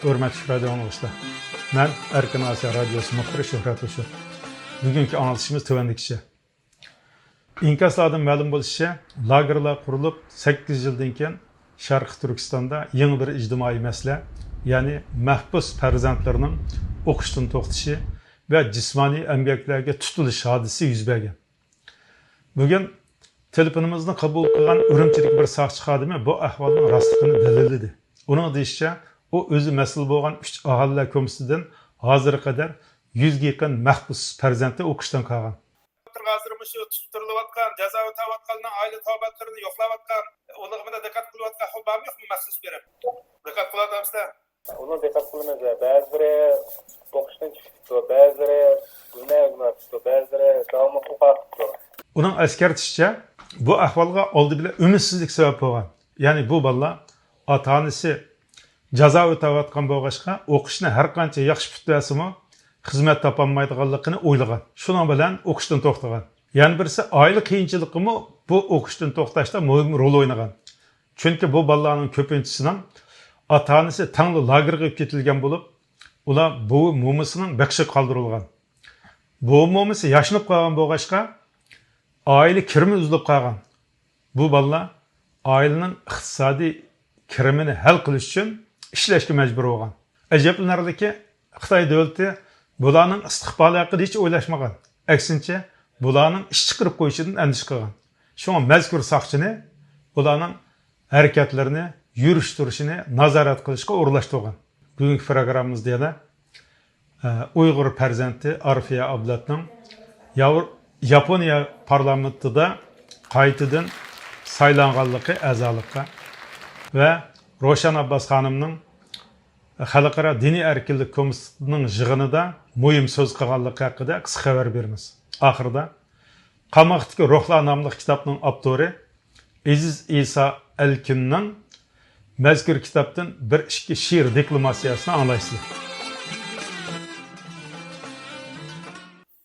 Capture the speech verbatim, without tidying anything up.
ھۆرمەتلىك رادىيو ئاڭلىغۇچىلار، مەن ئەركىن ئاسىيا رادىيوسى مۇخبىرى شۆھرەت ھوشۇر. بۈگۈنكى ئاڭلىتىشىمىز تۆۋەندىكىچە. ئىنكاسلاردىن مەلۇم بولۇشىچە، لاگېرلار قۇرۇلۇپ سەككىز يىلدىن كېيىن شەرقىي تۈركىستاندا يېڭى بىر ئىجتىمائىي مەسىلە، يەنى مەھبۇس پەرزەنتلىرىنىڭ ئوقۇشتىن توختىشى ۋە جىسمانىي ئەمگەكلەرگە تۇتۇلۇش ھادىسىسى يۈز بەرگەن. بۈگۈن تېلېفونىمىزنى قوبۇل قىلغان ئۈرۈمچىدىكى بىر ساقچى خادىمى بۇ ئەھۋالنىڭ راستلىقىنى دەلىللىدى. ئۇنىڭ دېيىشىچە، ئۇ ئۆزى مەسئۇل بولغان ئۈچ ئاھالىلەر كومىتېتىدىن ھازىرغا قەدەر يۈزگە يېقىن مەھبۇس پەرزەنتى ئوقۇشتىن قالغان. ھازىر مۇشۇ تۇتۇپ تۇرۇلۇۋاتقان، جازا ئۆتەۋاتقانلارنىڭ ئائىلە تاۋابىئاتلىرىنى يوقلاۋاتقان، ئۇلارغا دىققەت قىلىۋاتقان ئەھۋال بارمۇ يوقمۇ مەخسۇس بېرىپ؟ دىققەت قىلىۋاتامسىلەر؟ ئۇنى دىققەت قىلىمىز. بەزىلىرى ئوقۇشتىن چىقىپتۇ، بەزىلىرى گۈناھ قىلىپتۇ، بەزىلىرى داۋاملىق ئوقۇۋاتىپتۇ. ئۇنىڭ ئەسكەرتىشىچە، بۇ ئەھۋالغا ئالدى بىلەن ئۈمىدسىزلىك سەۋەب بولغان. يەنى بۇ بالىلار ئاتا-ئانىسى جازا ئۆتەۋاتقان بولغاچقا، ئوقۇشنى ھەر قانچە ياخشى پۈتتۈرسىمۇ، خىزمەت تاپالمايدىغانلىقىنى ئويلىغان. شۇنىڭ بىلەن ئوقۇشتىن توختىغان. يەنە بىرسى، ئائىلە قىيىنچىلىقىمۇ بۇ ئوقۇشتىن توختاشتا مۇھىم رول ئوينىغان. چۈنكى بۇ بالىلارنىڭ كۆپىنچىسىنىڭ ئاتا-ئانىسى تەڭلا لاگېرغا ئېلىپ كېتىلگەن بولۇپ، ئۇلار بوۋا-مومىسىنىڭ بېقىشىغا قالدۇرۇلغان. بوۋا-مومىسى ياشىنىپ قالغان بولغاچقا، ئائىلە كىرىمى ئۈزۈلۈپ قالغان. بۇ بالىلار ئائىلىنىڭ ئىقتىسادىي كىرىمىنى ھەل قىلىش ئۈچۈن ئىشلەشكە مەجبۇر بولغان. ئەجەبلىنەرلىكى، خىتاي دۆلىتى بۇلارنىڭ ئىستىقبالى ھەققىدە ھېچ ئويلاشمىغان. ئەكسىنچە، بۇلارنىڭ ئىش چىقىرىپ قويۇشىدىن ئەندىشە قىلغان. شۇڭا مەزكۇر ساقچىنى بۇلارنىڭ ھەرىكەتلىرىنى، يۈرۈش-تۇرۇشىنى نازارەت قىلىشقا ئورۇنلاشتۇرغان. بۈگۈنكى پروگراممىمىزدا يەنە ئۇيغۇر پەرزەنتى ئارفىيە ئابلەتنىڭ ياۋ-، ياپونىيە پارلامېنتىدا قايتىدىن سايلانغانلىقى ئەزالىققا ۋە روشەن ئابباس خانىمنىڭ خەلقئارا دىنىي ئەركىنلىك كومىتېتىنىڭ يىغىنىدا مۇھىم سۆز قىلغانلىقى ھەققىدە قىسقا خەۋەر بېرىمىز. ئاخىرىدا، قاماقتىكى روھلار ناملىق كىتابنىڭ ئاپتورى ئېزىز ئىسا ئەلكۈننىڭ مەزكۇر كىتابتىن بىر ئىككى شېئىر دېكلاماتسىيەسىنى ئاڭلايسىلەر.